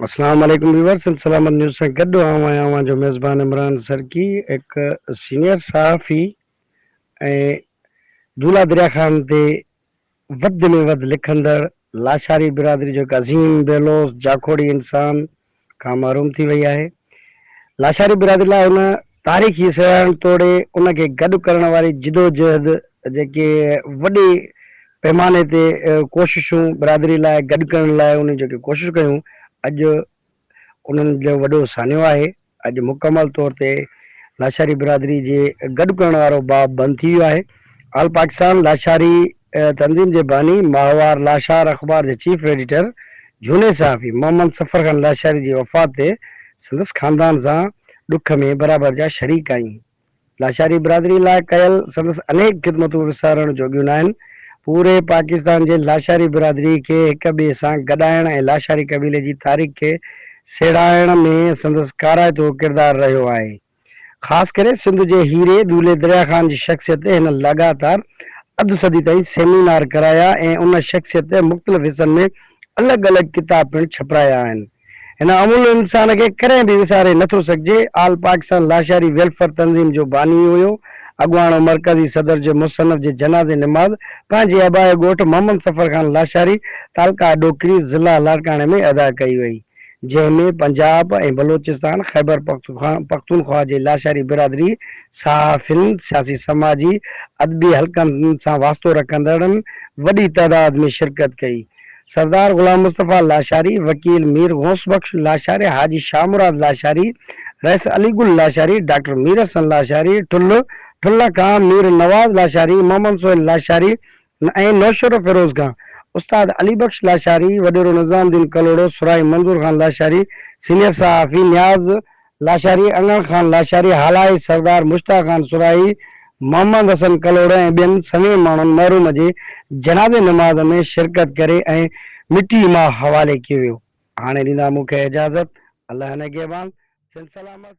اسلام عليڪم ويورز سنڌ سلامت نيوز سان گڏ آئون آهيان اوهان جو ميزبان عمران سرڪي هڪ سينيئر صحافي ۽ دولهه دريا خان تي وڌ ۾ وڌ لکندڙ لاشاري برادري جو هڪ عظيم بي لوث جاکوڙي انسان کان محروم ٿي وئي آهي. لاشاري برادري لاء هن تاريخي سهيڙڻ توڙي ان کي گڏ ڪرڻ واري جدوجهد جيڪي وڏي پيماني تي ڪوششون برادري لاء گڏ ڪرڻ لاء انهن جيڪي ڪوششون ڪيون اڄ انهن جو وڏو سانحو آهي اڄ مڪمل طور تي لاشاري برادري جي گڏ ڪرڻ وارو باب بند ٿي ويو آهي آل پاڪستان لاشاري تنظيم جي باني ماهوار لاشار اخبار جي چيف ايڊيٽر جهوني صحافي محمد صفر خان لاشاري جي وفات تي سندس خاندان سان ڏک ۾ برابر جا شريڪ آهيون. لاشاري برادري لاء ڪيل سندس انيڪ خدمتون وسارڻ جوڳيون ناهن. پوري پاڪستان جي لاشاري برادري کي هڪ ٻئي سان گڏائڻ ۽ لاشاري قبيلي جي تاريخ کي سيڙائڻ ۾ سندس ڪارائتو ڪردار رهيو آهي. خاص ڪري سنڌ جي هيري دولهي دريا خان جي شخصيت تي هن لڳاتار اڌ صدي تائين سيمينار ڪرايا ۽ ان شخصيت تي مختلف حصن ۾ الڳ الڳ ڪتاب پڻ ڇپرايا آهن. هن املهه انسان کي ڪڏهن به وساري نه ٿو سگهجي. آل پاڪستان لاشاري ويلفيئر تنظيم جو باني هيو. اڳواڻو مرڪزي صدر جي مصنف جي جنازي نماز پنهنجي ابائي ڳوٺ محمد صفر خان لاشاري تعلقه ڏوڪري ضلع لاڙڪاڻي ۾ ادا ڪئي وئي. جنهن ۾ پنجاب ۽ بلوچستان، خيبر پختونخوا جي لاشاري برادري، صحافين، سياسي سماجي، ادبي حلقن سان واسطو رکندڙن وڏي تعداد ۾ شرڪت ڪئي. سردار غلام مصطفيٰ لاشاري، وڪيل مير غوث بخش لاشاري، حاجي شاهه مراد لاشاري، رئيس علي گل لاشاري، ڊاڪٽر مير حسن لاشاري، ٺلهه، ٺلهه کان مير نواز لاشاري، محمد سهيل لاشاري ۽ نوشهروفيروز کان استاد علي بخش لاشاري، وڏيرو نظام الدين ڪلهوڙو، سرائي منظور خان لاشاري، سينيئر صحافي نياز لاشاري، اڱڻ خان لاشاري، هالائي سردار مشتاق خان سرائي، محمد حسن ڪلهوڙو ۽ ٻين سوين ماڻهن مرحوم جي جنازي نماز ۾ شرڪت ڪري ۽ مٽي ماء حوالي ڪيو ويو. هاڻي ڏيندا مون کي اجازت. الله نگهبان. سنڌ سلامت.